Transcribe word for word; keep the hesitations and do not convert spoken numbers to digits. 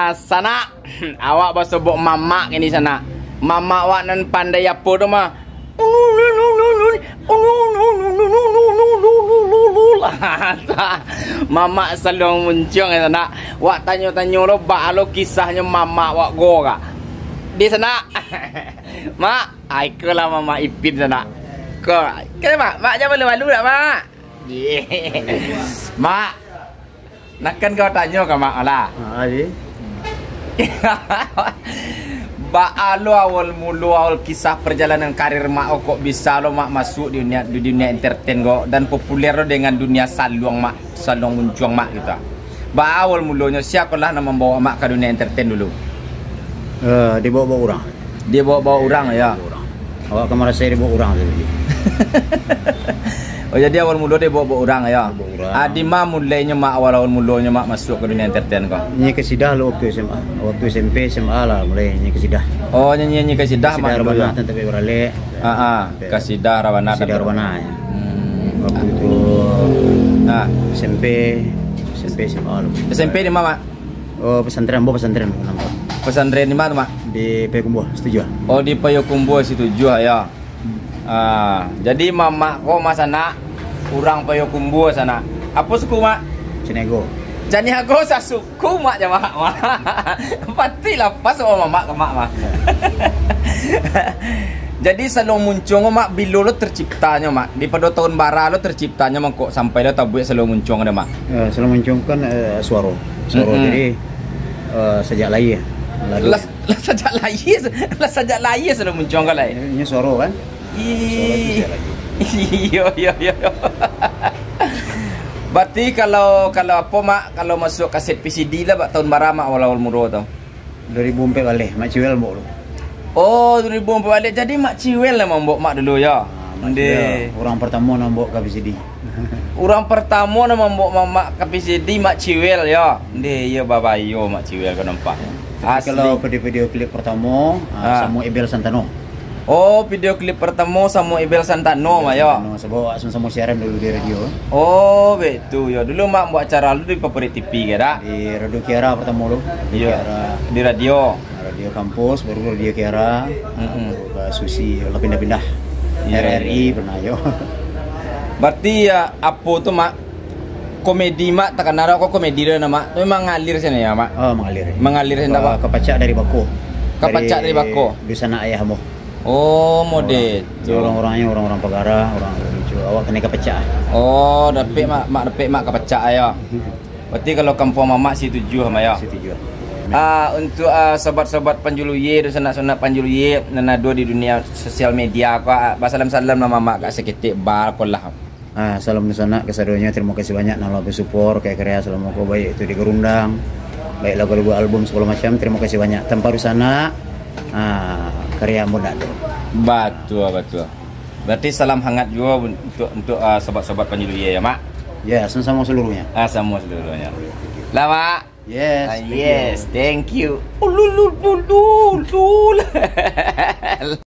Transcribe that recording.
Ah, sanak, awak basobok mamak kini, sanak. Mamak awak nan pandai apo tu mah? Mamak Saluang Muncuang, sanak. Wak tanyo-tanyo lo, baa lo kisahnyo mamak wak ko, kak. Di sanak. Mak, ai, ko lah mamak Ipin, sanak. Ko, ko, mak, mak jan malu-malu dak, mak? Mak, Nah, kan kau tanyo ka mak lah. Ha, jadi? Baa lo awal mulo, awal kisah perjalanan karir mak kok bisa lo mak masuk di dunia, di dunia entertain kok, dan populer lo dengan dunia saluang mak, saluang muncuang mak gitu. Baa awal mulonyo, sia kolah nan mambawa mak ka dunia entertain dulu? Eh, dibawa-bawa urang. Dibawa-bawa urang, ya? Urang. Awak ka marasai dibawa urang tu tadi. Oh, jadi awal mulo dibawa-bawa urang, ya? Dibawa urang. Ah, di ma mulainyo, mak, awal-awal mulonyo, mak, masuak ka dunia entertain ko? Inyo kasidah lo waktu S M A. Waktu S M P, S M A lah mulai inyo kasidah. Oh, nyanyi-nyanyi kasidah, mak, dulu, ya? Kasidah Rabanah, Tan Tapek Baralek. Ah, ah, kasidah Rabanah, Tan Tapek. Kasidah Rabanah, ya. Hmm. Waktu itu S M P, S M P, S M A lo. S M P di ma, mak? Oh, pesantren, ambo pesantren, nampak. Pesantren di ma tu, mak? Di Payokumbuah, Situjuah. Oh, di Payokumbuah, Situjuah, ya. Ah, jadi mamak ko mah sanak, urang Payokumbuah sanak. Apo suku, mak? Caniago. Caniago sasuku, mak, jo mak, mak. Patuik lah pas awak mamak ka mak, mak. Ya. Jadi, Saluang Muncuang ko, mak, bilo lo terciptanyo, mak? Di pado tahun bara lo terciptanyo, mak, kok sampai lo tabuek Saluang Muncuang ko, mak? Eh, Saluang Muncuang kan, eh, suaro. Suaro. Mm-mm. Jadi, eh, sajak lahia. Lalu lah, lah sajak lahia, lah sajak lahia Saluang Muncuang ko lah. Inyo suaro kan? Ih. Suaro tu sajak lahia. Iyo, iyo, iyo, iyo. Berarti kalau, kalau apo, mak, kalau masuak kaset V C D lah, bak tahun bara, mak, awal-awal mulo tu? Dua ribu ampek baleh, Mak Ciwel mambok dulu. Oh, dua ribu ampek baleh. Jadi Mak Ciwel lah mambok mak dulu, yo? Ah, Mak Ciwel. Ndeh. Urang partamo nan mambok ka V C D. Urang partamo nan mambok mamak ka V C D, Mak Ciwel, yo? Ndeh, iyo, babayo Mak Ciwel ko nampak. Tapi asli. Kalau video, video klip partamo, ah, ah, samo Ebel Santano. Oh, video klip partamo samo Ebel Santano, mak, yo? Santano, sabab awak samo-samo siaran dulu di radio. Oh, baitu, yo. Dulu mak buek acara lu di Favorit T V, kan, dak? Di Radio Kiara partamo lu. Iyo. Kiara. Di radio. Radio kampus, baru Radio Kiara, mm-mm, baru ka Susi, lah pindah-pindah. Iyo, R R I iyo. Pernah, yo. Berarti, ya, apo tu, mak? Komedi, mak, takana ko komedi tu, mak. Tu mangalir sinan, yo, mak? Oh, mangalir. Mangalir sinan, mak? Kapacak dari bako. Kapacak dari bako. Dari dunsanak ayah ambo. Oh, model tu. Urang-urangnyo urang-urang pagara, urang lucu. Awak kanai kapacak. Oh, dapek mak, mak dapek mak kapacak, yo. Berarti kalau kampuang mamak Situjuah, mak, yo? Situjuah. Ah, untuk, ah, sobat-sobat Panjuluye, dunsanak-sanak Panjuluye nan ado di dunia sosial media ko, ah, basalam-salam lah mamak ka saketek ba ko lah. Ah, salam dunsanak kasadonyo, tarimo kasih banyak nan lah basupport ka karya salamo ko, baik itu di Garundang, baik lagu-lagu album sagalo macam, tarimo kasih banyak. Tanpa dunsanak, ah, karya ambo ndak ado. Batua, batua. Berarti salam hangat juo untuk, untuk, ah, sobat-sobat Panjuluye, yo, mak? Ya, samo-samo saluruhnyo. Ah, samo saluruhnyo. Lah, mak? Yes, ah, thank you. Yes, thank you. Ulululululul.